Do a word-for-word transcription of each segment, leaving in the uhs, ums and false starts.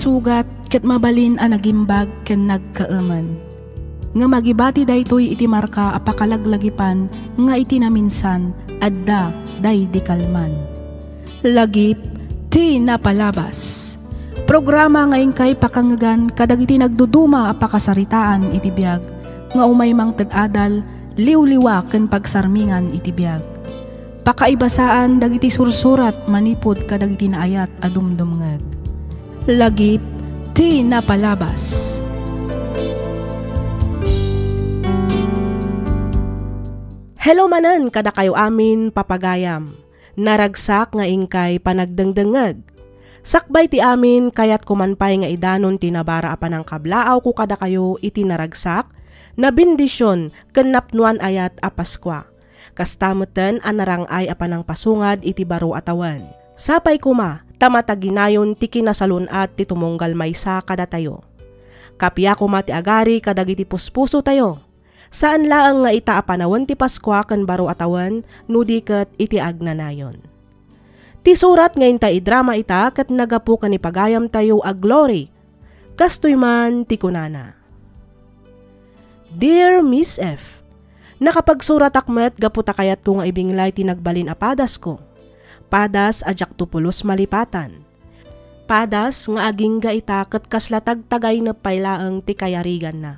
Sugat ket mabalin a nagimbag ken nagkaemen. Ngem agibati daytoy iti marka a pakalaglagipan nga iti naminsan, adda daydi kalman. Lagip ti napalabas. Programa nga inkay pakangngegan kadagiti nagduduma a pakasaritaan iti biag nga umay mangted adal, liwliwa ken pagsarmingan iti biag. Pakaibasaan dagiti sursurat manipud kadagiti naayat a dumdumngeg. Lagip ti napalabas. Hello manen kadakayo amin, papagayam. Naragsak nga inkay panagdengdengngeg. Sakbay ti amin, kayatko man pay nga idanon ti nabara a panangkablaawko kadakayo iti naragsak, nabendision, ken napnoan ayat a Paskua. Kasta metten a narang-ay a panangpasungad iti baro a tawen. Sapay koma ta mataginayon ti kinasalun-at ti tumunggal maysa kadatayo. Kappia koma ti agari kadagiti puspusotayo. Saan laeng nga ita a panawen ti Paskua ken baro a tawen, no di ket iti agnanayon. Ti surat nga inta idrama ita ket naggapu ken ni pagayamtayo a Glory. Kastoy man ti kunana, Dear Miss F, nakapagsuratak met gapu ta kayatko nga ibinglay ti nagbalin a padasko. Padas a diakto pulos malipatan. Padas nga agingga ita ket kasla tagtagaynep pay laeng ti kayariganna.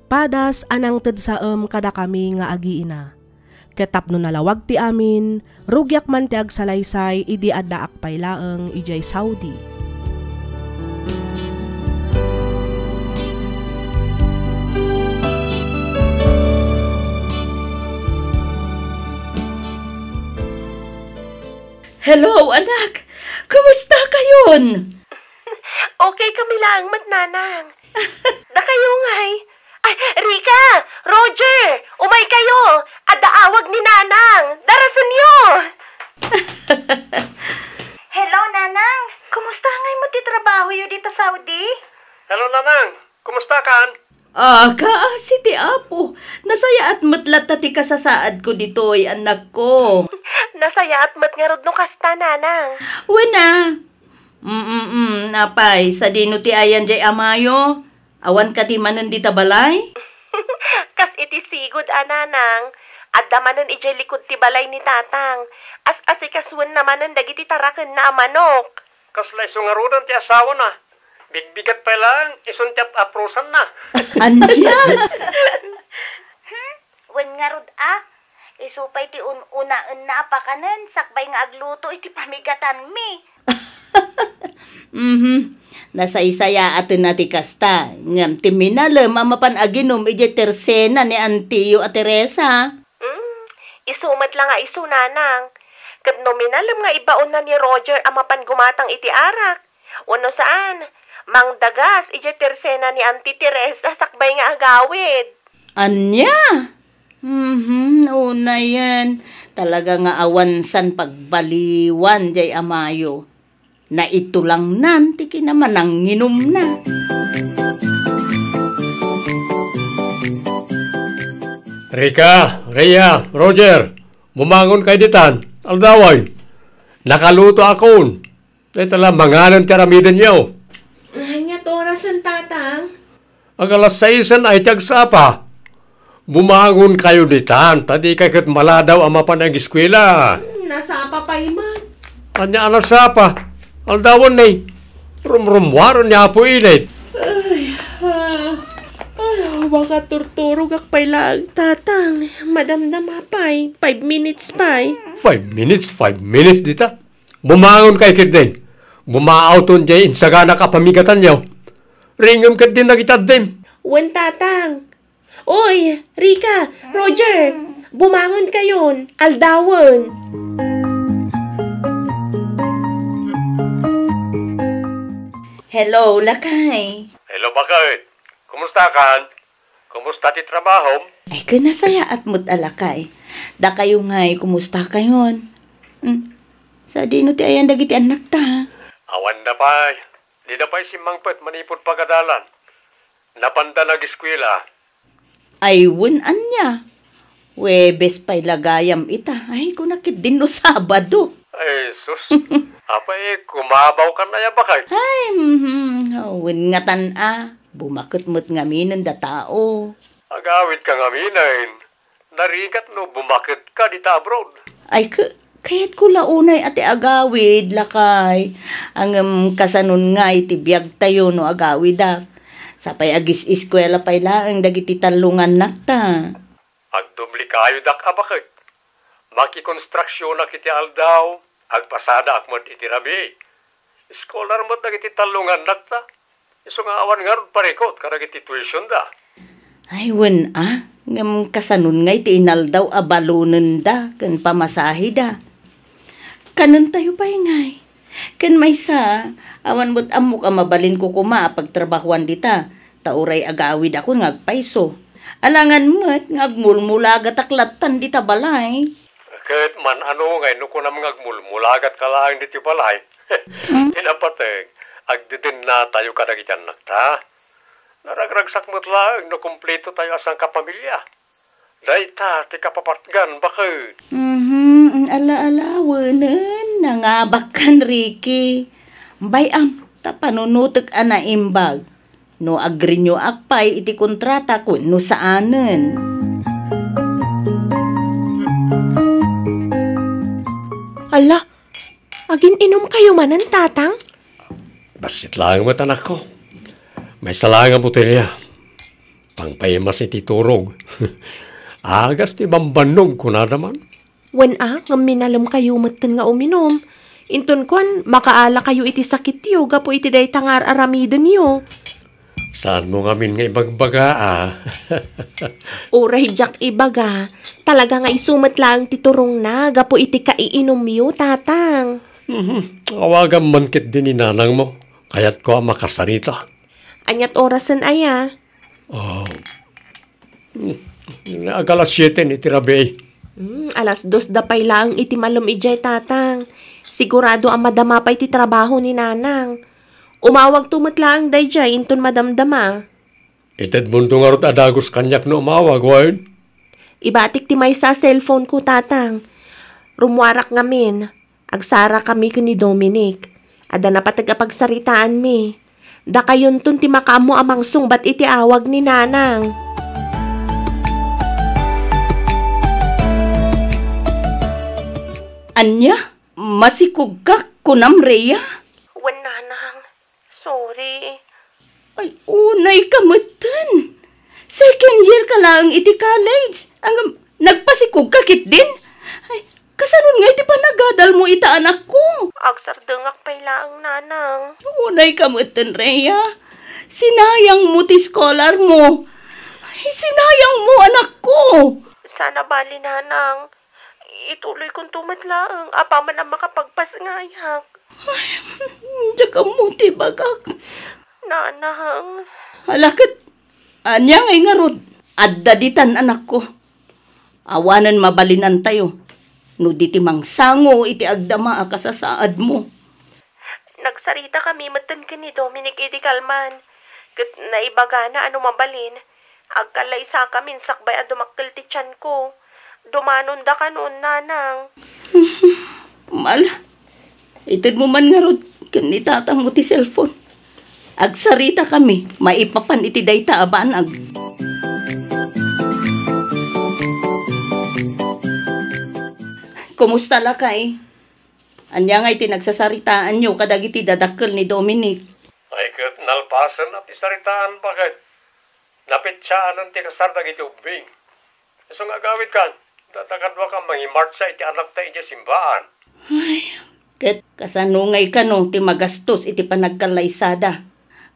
Padas a nangted saem kadakami nga agiina. Ket tapno nalawag ti amin, rugiak man ti agsalaysay idi addaak pay laeng idiay Saudi. Hello, anak! Kumusta kayon? Okay kami laeng met, Nanang. Dakayo ngay. Ay, Rica! Roger! Umay kayo! Adda awag ni Nanang! Darasenyo! Hello, Nanang! Kumusta ngay met ti trabahoyo dita Saudi? Hello, Nanang! Kumusta kan? Ah, kaasi ti Apo. Nasayaat met latta ti kasasaadko ditoy, anakko. Nasayaat met ngarud no kasta, Nanang. Wen a. Mm, mm, apay, sadino ti ayan jay amayo? Awan kadi manen dita balay? Kas iti sigud a, Nanang, adda manen idiay likud ti balay ni Tatang. As-asikasoenna manen dagiti tarakenna a manok. Kasla isu ngaruden ti asawana. Bigbigat pay laeng, isun ti ap-aprosanna. Ania? Hmm? Wen ngarud a, isu pay ti un-unaenna a pakanen sakbay nga agluto iti pamigatanmi. Mhm. Nasaysayaatenna ti kasta, ngem ti minalem a mapan aginum idiay tersena ni antiyo a Teresa. Hmm, isu met la nga isu, Nanang. Ket no minalem nga ibaonna ni Roger a mapan gumatang iti arak, wenno saan, mangdagas idiay tersena ni Auntie Teresa sakbay nga agawid. Ania? Mhm, unayen. Talaga nga awan san pagbaliwan jay amayo. Naitulangnan ti kinamananginumna. Rika, Rhea, Roger, bumangon kayo ditan. Aldawen. Nakaluto akon. Dayta la manganen ti aramidenyo. Ania ti orasen, Tatang? Ag alas saisen ay ti agsapa. Bumangon kayo ditan, ta di kay ket maladaw a mapan ageskuela. Hmm, nasapa pay man. Ania a nasapa? Aldawen ni. Rumrummuaren ni Apo Init. Ay, ah, ay, makaturturogak pay laeng, Tatang. Madamdama pay. Five minutes pay. Five minutes, five minutes dita. Bumangon kayo ketdin. Bumaawton jay insaganak a pamigatanyo. Ringem ketdin dagiti addim. Wen, Tatang. Oy, Rika, Roger, bumangon kayon. Aldawen. Hello, lakay. Hello, bakit? Kumusta kan? Kumusta ti trabahom? Ay, ken nasayaat met a lakay. Dakayo ngay, kumusta kayon? Hmm. Sadino ti ayan dagiti annakta? Awan da pay. Dida pay simmangpet manipud pagadalan. Napanda nageskuela. Ay, wen ania? Huwebes pay la gayam ita. Ay, kuna ketdin no Sabado. Ay, sus. Apay, kumabawkan aya, baket? Ay, mhm, wen ngatan a, bumaket met ngamin dayta tao. Agawidka ngamin, narigat no bumaketka dita abroad. Ay, ka-, kayatko la unay a ti agawid, lakay. Ngem kasanon ngay ti biagtayo no agawidak? Sapay agis-eskuela pay laeng dagiti tallongannakta. Agdoblekayodak a baket. Makikonstruksionak iti aldaw, agpasadaak met iti rabii. Scholar met dagiti tallongannakta. Isu nga awan ngarud parikut kadagiti tuitionda. Ay, wen a, ngem kasanon ngay ti inaldaw a balonenda ken pamasaheda? Kanentayo pay ngay. Ken maysa, awan met ammok a mabalinko koma a pagtrabahoan dita, ta uray agawidakon nga agpayso. Alangan met nga agmulmulagatak lattan dita balay. Ket man-ano ngay no kunam nga agmulmulagatka laeng ditoy balay? Hmm? Ti napateg, agdedennatayo kadagiti annakta. Naragragsak met laeng no kumpletotayo a sangkapamilia. Dayta ti kapapatgan, baket. Mhm, ala-ala, wenen, nangabakkan, Ricky. Bay-am, ta panunotek a naimbag. No agrenewak pay iti kontratak wenno saanen. Ala, agin-inumkayo manen, Tatang? Bassit laeng met, anakko. Maysa laeng a botelya. Pangpaimas iti turog. Agas ti bambannog, kunada man. Wen a, ngem minalemkayo metten nga uminum. Inton kuan, makaalakayo iti sakityo gapu iti dayta nga ar-aramidenyo. Saanmo ngamin nga ibagbaga, a? Uray diak ibaga, talaga nga isu met laeng ti turongna gapu iti kaiinumyo, Tatang. Mhm. Awagam man ketdi ni nanangmo. Kayatko a makasarita. Aniat orasen aya? Ah, hmm, agalas siete iti rabii. Hmm, alas dos da pay laeng iti malem idiay, Tatang. Sigurado a madama pay ti trabaho ni Nanang. Umawagto met laeng daydiay inton madamdama. Itedmondo ngarud a dagus kaniak no umawag, wen? Ibatik ti maysa a cellphone ko, Tatang. Rummuarak ngamin. Agsarakami ken ni Dominic. Adda napateg a pagsaritaanmi. Dakayonton ti makaammo a mangsungbat iti awag ni Nanang. Ania? Masikogka, kunam, Rhea? Wen, Nanang. Sorry. Ay, unayka metten. Second year ka laeng iti college. Ngem nagpasikogka ketdin? Ay, kasanon nga iti panagadalmo ita, anakko? Agsardengak pay laeng, Nanang. Unayka metten, Rhea. Sinayangmo ti scholarmo. Ay, sinayangmo, anakko. Sana bali, Nanang. Ituloykonto met laeng apaman a makapagpasngayak. Ay, diak ammo ti ibagak. Nanang. Ala ket, ania ngay ngarud? Adda ditan, anakko. Awanen mabalinantayo no di ti mangsango iti agdama a kasasaadmo. Nagsaritakami metten ken ni Dominic idi kalman, ket naibagana a no mabalin, agkallaysakamin sakbay a dumakkel ti tianko. Dumanondakanon, Nanang. Ala, itedmo man ngarud ken ni tatangmo ti cellphone. Agsaritakami maipapan iti dayta a banag. Kumusta, lakay? Ania ngay ti nagsasaritaanyo kadagiti dadakkel ni Dominic? Ay, ket nalpasen a ti saritaan, baket. Napetsiaan ti kasar dagiti ubbing. Isu nga agawidkan, data kaduak a mangimartsa iti anakta idiay simbaan. Ay, ket kasano ngay kano ti magastos iti panagkallaysada?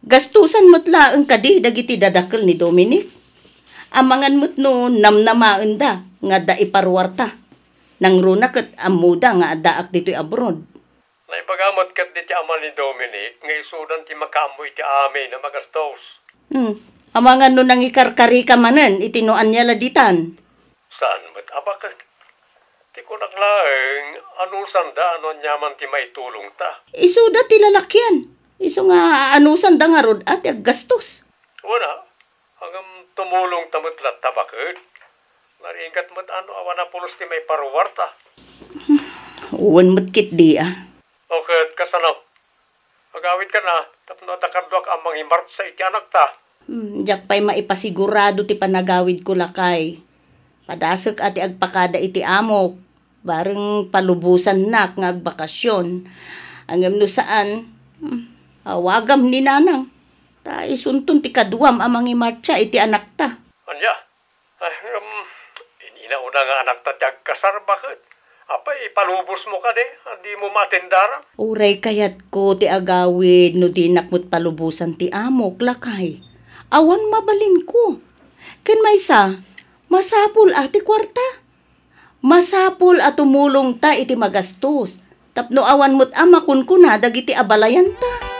Gastosan met laeng kadi dagiti dadakkel ni Dominic? Amangan met no namnamaenda nga adda iparuarta. Nangruna ket ammoda nga addaak ditoy abroad. Naibaga met ket diti ama ni Dominic nga isudan ti makaammo iti amin a magastos. Hmm. Amangan no nangikarkarika manen iti no ania la ditan? Saan met a baket. Ti kunak laeng, anusanda no aniaman ti maitulongta. Isuda ti lalakian. Isu nga anusanda ngarud a ti aggastos. Wen a, ngem tumulongta met latta baket. Narigat met a no awan a pulos ti maiparuarta. Wen met ketdi a. O ket kasano? Agawidkan a, tapno adda kaduak a mangimartsa iti anakta. Hmm, diak pay maipasigurado ti panagawidko, lakay. Padasek a ti agpakada iti amok, bareng palubosannak nga agbakasyon. Ngem no saan, hmm, awagam ni nanang. Ta isunton ti kaduam a mangimartsa iti anakta. Ania? Ay, um, ininauna nga anakta ti agkasar, baket. Apay, ipalubosmo kadi, a dimo maatendaran? Uray kayatko ti agawid no dinak met palubosan ti amok, lakay. Awan mabalinko. Ken maysa, masapul a ti kuarta. Masapul a tumulongta iti magastos, tapno awan met a makunkuna dagiti abalayanta.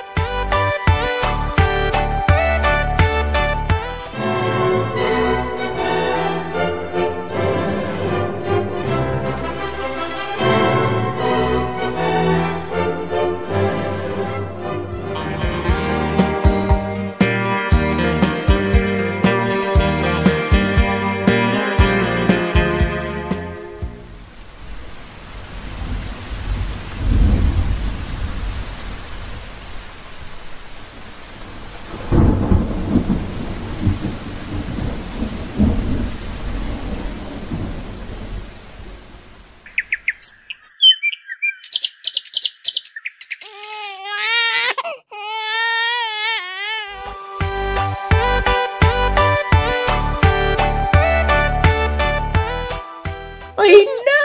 Ay na,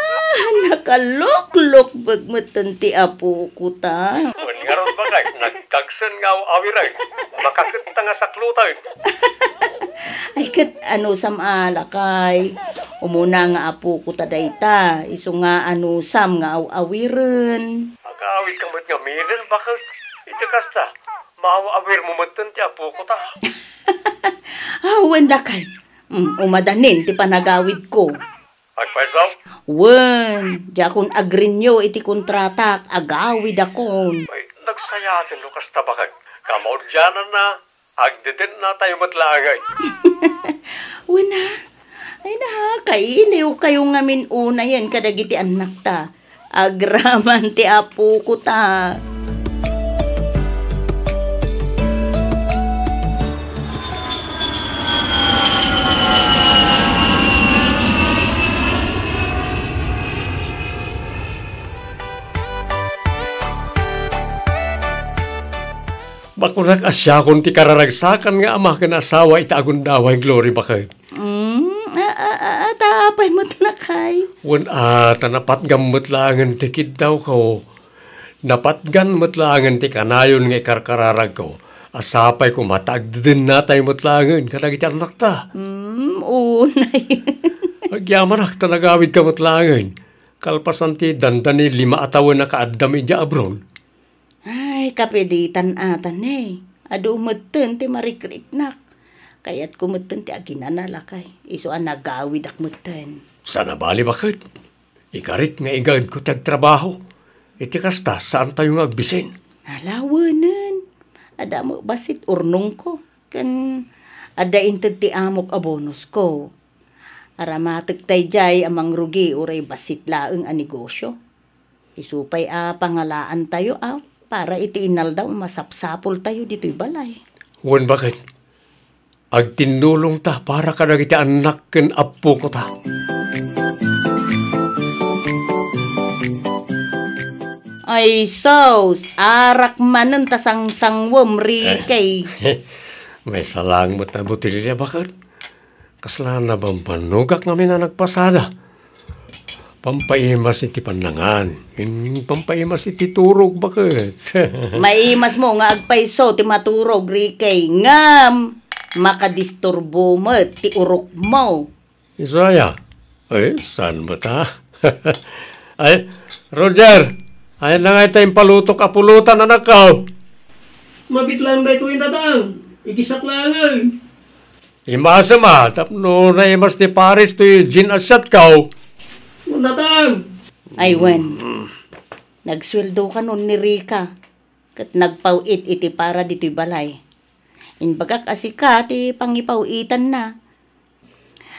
nakaloklokbek metten ti apoko ta. Wen ngarud, baket, nagkagsen nga aw-awiren. Makaketta nga sakloten. Ay, ket anusam a, lakay. Umuna nga apoko ta dayta, isu nga anusam nga aw-awiren. Agawidka met ngamin, baket. Iti kasta, maaw-awirmo metten ti apoko ta. Awan, lakay. Mm, umadanin ti panagawidko. Agpayso? Wen, diakon agrenew iti kontratak, agawidakon. Ay, nagsayaten no kasta, baket. Kamaudiananna, agdedennatayo met laengen. Wen a? Ay na, kailiwkayo ngamin unayen kadagiti annakta. Agraman ti apoko ta. Bakunak a siakon ti kararagsakan nga ama ken asawa iti agundaway, Glory, baket. Mm, a, a, a, a, ta apay met, lakay? Wen a, ta napatgam met laengen ti kiddawko. Napatgan met laengen ti kanayon nga ikarkararagko. A sapay koma ta agdedennatayo met laengen kadagiti annakta. Mm, unay. Agyamanak ta nagawidka met laengen. Kalpasan ti dandani lima a tawen a kaaddam idiay abroad. Ay, kapiditan ata ne. Adu metten ti marikriknak. Kayatko metten ti aginana, lakay. Isu a nagawidak metten. Saan a bali, baket. Ikarik nga igaedko ti agtrabaho. Iti kasta, saantayo nga agbisin. Ala, wenen. Adda met bassit urnongko. Ken adda inted ti amok a bonusko. Aramatek daydiay a mangrugi uray bassit laeng a negosio. Isu pay a pangalaantayo a para iti inaldaw a masapsapultayo ditoy balay. Wen, baket. Agtinnulongta para kadagiti annak ken appokota. Ay, sus! Arak manen ta sangsangwem, Rikey. Maysa laeng met a botelya, baket. Kasla nabambanogak ngamin a nagpasada. Pampaimas iti pannangan. Hmm, pampaimas iti turog, baket. Maimasmo nga agpayso ti maturog, Rikey. Ngem, makadisturbo met ti urokmo. Isu aya? Ay, saan met a? Ay, Roger, ay, nangay ta impalutok a pulutan, anakko? Mabit laeng daytoy, Tatang. Ikisak laeng. Imasem a, tapno naimas ti pares toy gin a siatko. Natang! Ay, wen. Nagsueldo kanon ni Rica, ket nagpaw-it iti para ditoy balay. Imbagak a sika ti pangipaw-itanna.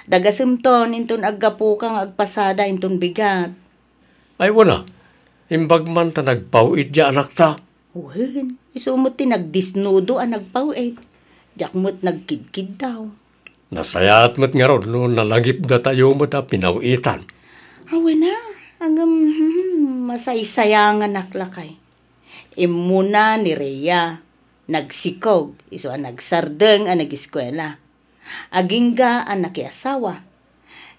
Dagasemton inton aggapuka nga agpasada inton bigat. Ay, wen a. Imbag man ta nagpaw-it ti anakta. Wen, isu met ti nagdisnudo a nagpaw-it. Diak met nagkidkiddaw. Nasayaat met ngarud no nalagipdatayo met a pinaw-itan. Awen a, ngem, hmm, masaysayanganak lakay. Immuna ni Rhea, nagsikog, isu a nagsardeng a nagiskuela. Agingga a nakiasawa.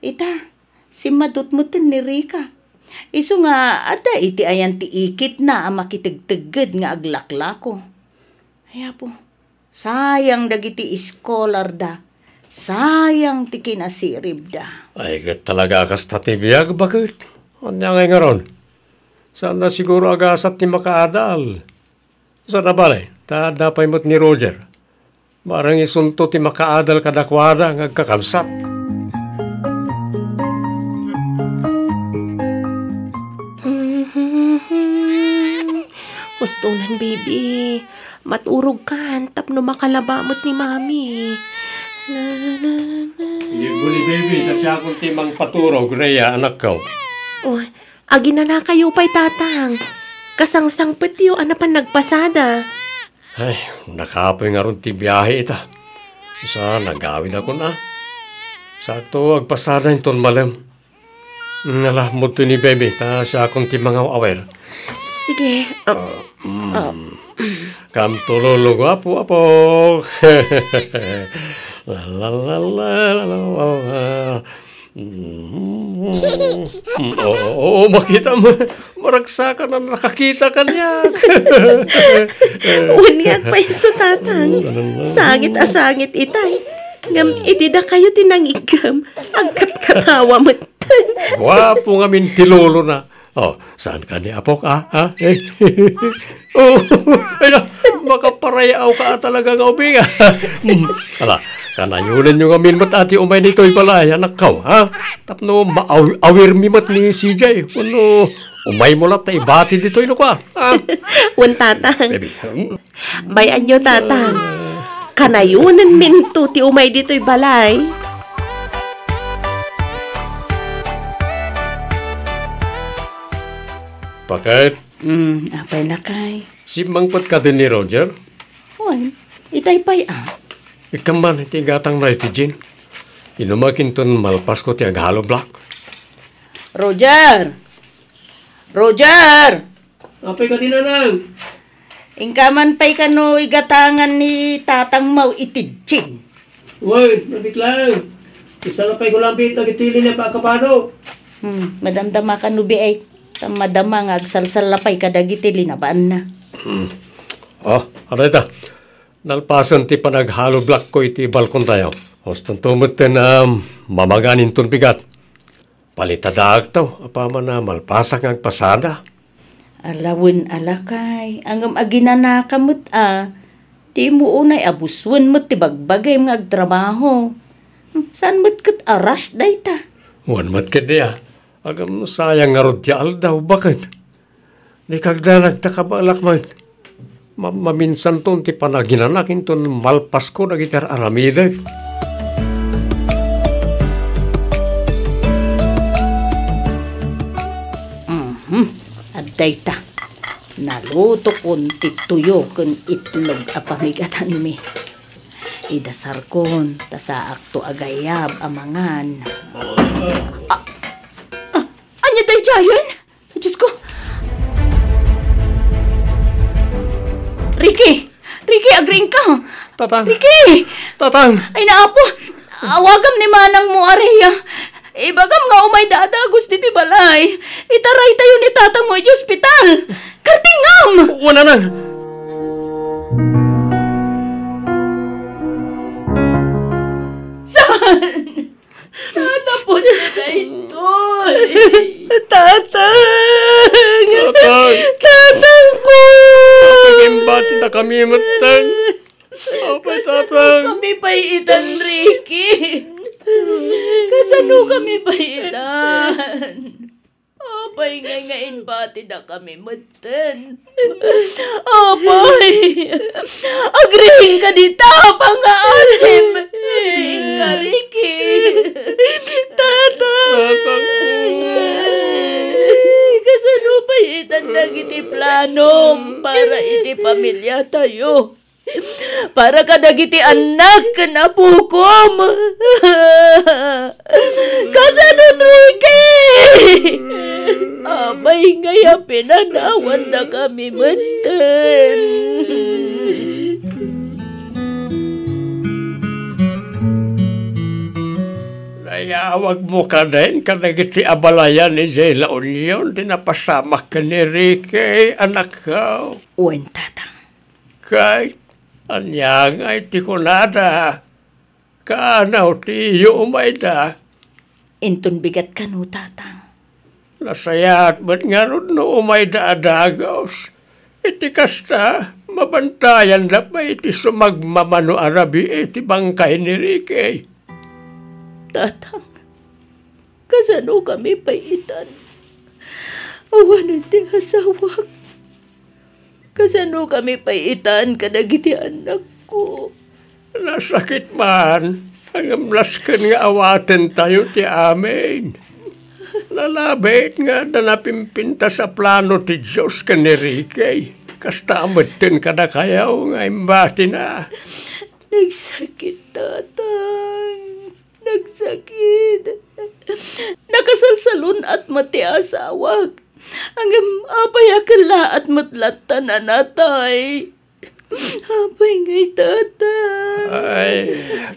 Ita, simmadutmeten ni Rica. Isu nga adda iti ayan ti ikitna a makitegtegged nga aglaklako. Ay, Apo, sayang dagiti iskolarda. Sayang ti kinasiribda. Ay, ket talaga a kasta ti biag, baket. Ania ngay ngarud? Saanda siguro a gasat ti makaadal. Saan a bale, ta adda pay met ni Roger. Bareng isunto ti makaadal kadakuada nga agkakabsat. Hustonan, baby. Maturogkan tapno makalaba met ni Mami. Na, na, na. Igo ni baby, ta siakon ti mangpaturog, Rhea, anakko. Oh, aginanakayo pay, Tatang. Kasangsangpetyo a napan nagpasada. Ay, nakapoy ngarud ti biahe ita. Sa nagawidakon a. Sakto, agpasada inton malem. Nala, mudto ni baby, ta siakon ti mangaw-awer. Sige. Ah, ah. Kamto lolo, guapo, apo. La, la, la, la, la, la, la. Mm, oo, oo, makita mo. Maragsakan a nakakita kaniak. Wen nga agpayso, Tatang. Sangit a sangit itay. Ngem iti dakayo ti nangiggem, agkatkatawa met. Guapo ngamin ti lolona. Oh, saan ka ni apok, ah? Ah? Eh? Oh, ay na, makaparayawka talaga nga ubing. Ala, kanayonenyo ngamin met a ti umay ditoy balay, anakko, ha? Tapno maaw-, awirmi met ni C J. Wenno, umaymo latta ibati ditoy no kua, ha? Wen, Tatang. Baby, hmm? Bay-anyo, Tatang. Kanayonenminto ti umay ditoy balay. Baket? Mm, apay lakay? Simmangpet kadi ni Roger? Wen, itay pay a. Ikkan man iti gatangna iti gin. Inumak inton malpasko ti aghalo black. Roger! Roger! Apay kadi, nanang? Inka man pay kano igatangan ni tatangmo iti gin. Wen, nabitlang. Isalapayko laeng dagiti linia a kabado. Hmm, madamdama kano, biay. Ta madama nga agsalsalapay kadagiti linabaanna. Hmm. Oh, adda ita. Nalpasen ti panaghalo blackko iti balkontayo. Hustonto metten a mamagan inton bigat. Palitadaakto, apaman a malpasak nga agpasada. Ala wen a lakay, ngem aginanaka met a, dimo unay a busuen met ti bagbagim nga agtrabaho. Hmm, saan met ket a rush dayta? Wen met ketdi a, ngem sayang ngarud ti aldaw, baket? Dika agdanag ta kabaelak met. Ma-, maminsanton ti panaginanak inton malpasko dagiti ar-aramidek. Mhm. Adda ita. Nalutokon ti tuyo ken itlog a pamigatanmi. Idasarkon, ta saakto a gayab a mangan. Ah, ah, ania daydiayen? Diyos ko! Ricky! Ricky, agriingka! Tatang! Ricky! Tatang! Ay, naapo! Awagam ni manangmo, Aria. Ibagam nga umayda a dagus ditoy balay. Itaraytayo ni tatangmo iti ospital. Kartingam! Wen, nanang! Saan? Saan a pudno daytoy? Tatang! Tatang! Tatang ko! Apay nga imbatidakami metten? Apay, Tatang? Kasano kami pay itan, Ricky? Kasano kami pay itan? Apay ngay nga imbatidakami metten? Apay! Agriingka dita, pangaasem! Agriingka, Ricky! Tatang! Tatang ko! Kasano pay itan para iti pamiliatayo, para kadagiti annak ken apokom. Kasano, Enrique? Apay ngay a pinanawandakami metten? Nayawagmo kadin kadagiti abalayan idiay La Union ti napasamak ken ni Enrique, anakko. Wen, Tatang. Ket ania ngay ti kunada? Kaano ti iyo umayda? Inton bigat kano, Tatang. Nasayaat met ngarud no umayda a dagus. Iti kasta, mabantayanda pay iti sumagmamano a rabii ti bangkay ni Ricky. Tatang, kasanokami pay itan? Awanen ti asawak. Kasanokami pay itan kadagiti annakko? Nasakit man, ngem nasken nga awatentayo ti amin. Nalabit nga adda napimpintas a plano ti Dios ken ni Ricky. Kasta metten kadakayo nga imbatina. Nagsakit, Tatang. Nagsakit. Nakasalsalun-at met ti asawak. Ngem apay a kellaat met latta a natay? Apay ngay, Tatang? Ay,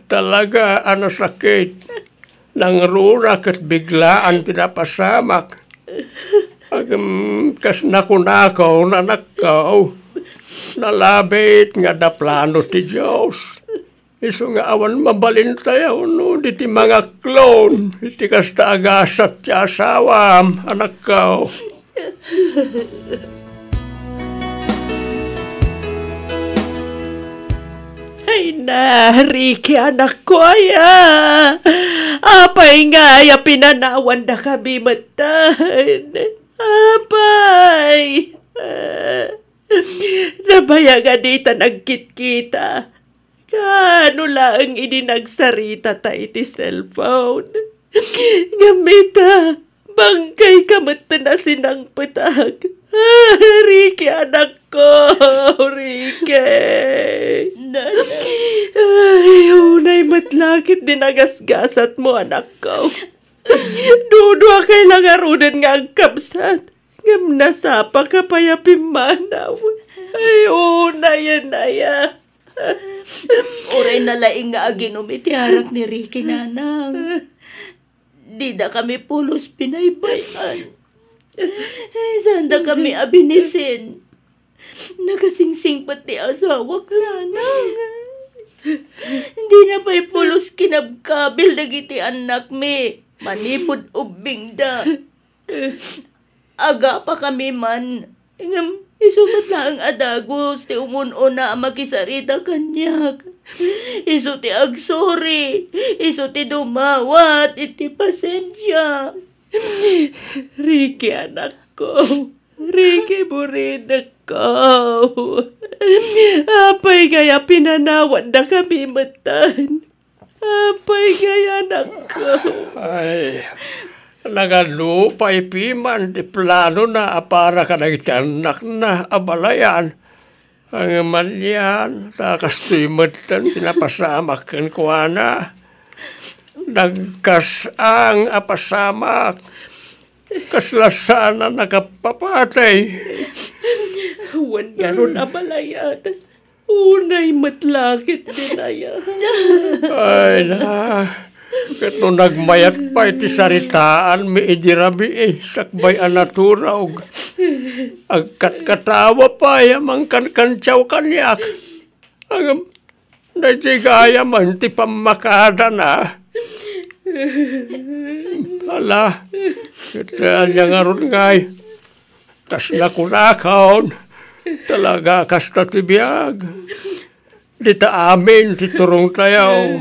talaga a nasakit. Nangruna ket biglaan ti napasamak. Ngem kas nakunako, anakko, nalabit nga adda plano ti Dios. Isu nga awan mabalintayo no di ti mangaklon iti kasta a gasat ti asawam, anakko. Ay na, Ricky, anakko, aya. Apay ngay a pinanawandakami metten? Apay? Nabayag a dita nagkitkita. Kaano laeng idi nagsaritata iti cellphone? Ngem ita, bangkayka metten a sinangpetak. Ah, Ricky, anakko, Ricky. Nanay. Ay, unay met la ket ti nagasgasatmo, anakko. Duduakay la ngaruden nga agkabsat. Ngem nasapaka pay a pimmanaw. Ay, unay, unay, ah. Uray na laeng nga aginum iti arak ni Ricky, nanang. Didakami pulos binaybay-an. Saandakami a binisin. Nakasingsingpet ti asawak, nanang. Dina pay pulos kinabkabil dagiti annakmi manipud ubbingda. Agapakami man, ngem isu met laeng a dagus ti umun-una a makisarita kaniak. Isu ti agsuri, isu ti dumawat iti pasensia. Ricky, anakko, Ricky, burinekko. Apay ngay a pinanawandakami metten? Apay ngay, anakko? Ay, nagadu pay piman ti planona a para kadagiti annakna a balayan. Ngem anian, ta kastoy metten ti napasamak kenkuana. Nagkas-ang a pasamak. Kasla saan a nakapapatay. Wen ngarud a balayan. Unay met la ket dinaya. Ay na, ket no nagmayat pay ti saritaanmi idi rabii, sakbay a naturog, agkatkatawa pay a mangkankantiaw kaniak. Ngem, daytoy gayam ti pammakadana. Ala, ket ania ngarud ngay? Kasla kunakon, talaga kasta ti biag. Dita amin ti turongtayo.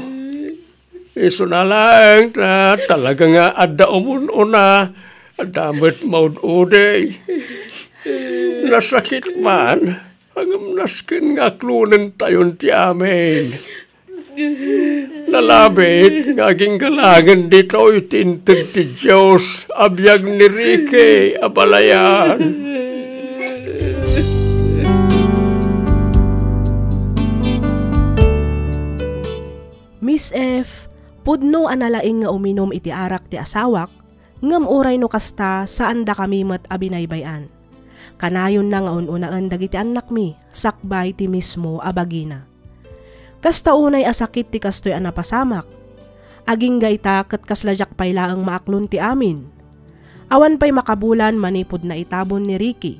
Isuna laeng ta talaga nga adda umun-una, adda met maud-udi. Nasakit man, ngem nasken nga aklonentayon ti amin. Nalabit nga aginggalangen ditoy ti inted ti Dios a biag ni Ricky a balayan. F, pudno a nalaing nga uminum iti arak ti asawak, ngem uray no kasta, saandakami met a binaybay-an. Kanayonna nga un-unaen dagiti annakmi sakbay ti mismo a bagina. Kasta unay a sakit ti kastoy a napasamak. Agingga ita ket kasla diak pay laeng maaklon ti amin. Awan pay makabulan manipud naitabon ni Ricky.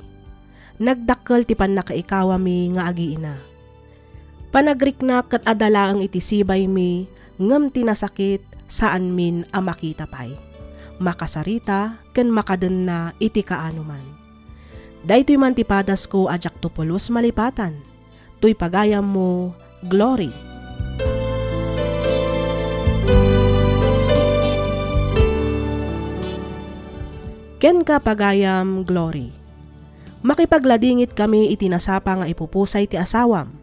Nagdakkel ti pannakaikawami nga agiina. Panagriknak ket adda laeng iti sibaymi, ngem ti nasakit, saanmin a makita pay. Makasarita ken makadenna iti kaanoman. Daytoy man ti padasko a diakto pulos malipatan. Toy pagayammo, Glory. Kenka, pagayam, Glory. Makipagladingit kami iti nasapa nga ipupusay ti asawam.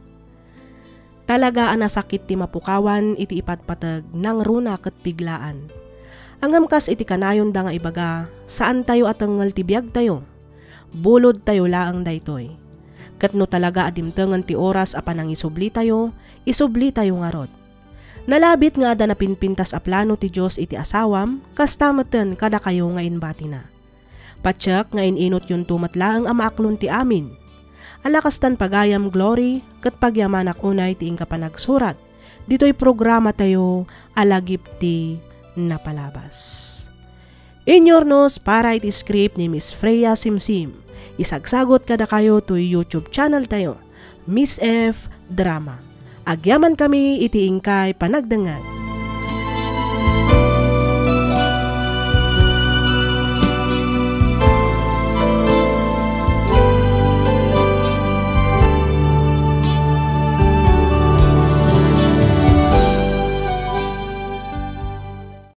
Talaga a nasakit ti mapukawan iti ipatpateg, nangruna ket biglaan. Ngem kas iti kanayonda nga ibaga, saantayo a tengngel ti biagtayo. Bulodtayo laeng daytoy. Ket no talaga a dimtengen ti oras a panangisublitayo, isublitayo ngarud. Nalabit nga adda napinpintas a plano ti Dios iti asawam, kasta metten kadakayo nga inbatina. Patiek nga in-inotyonto met laeng a maaklon ti amin. Ala kastan, pagayam, Glory, ket pagyamanak unay ti inka panagsurat ditoy programatayo a Lagip ti Napalabas. Inyurnos para iti script ni Miss Freya Simsim. Isagsagut kadakayo toy YouTube channel tayo, Miss F Drama. Agyaman kami iti inkay panagdengngeg.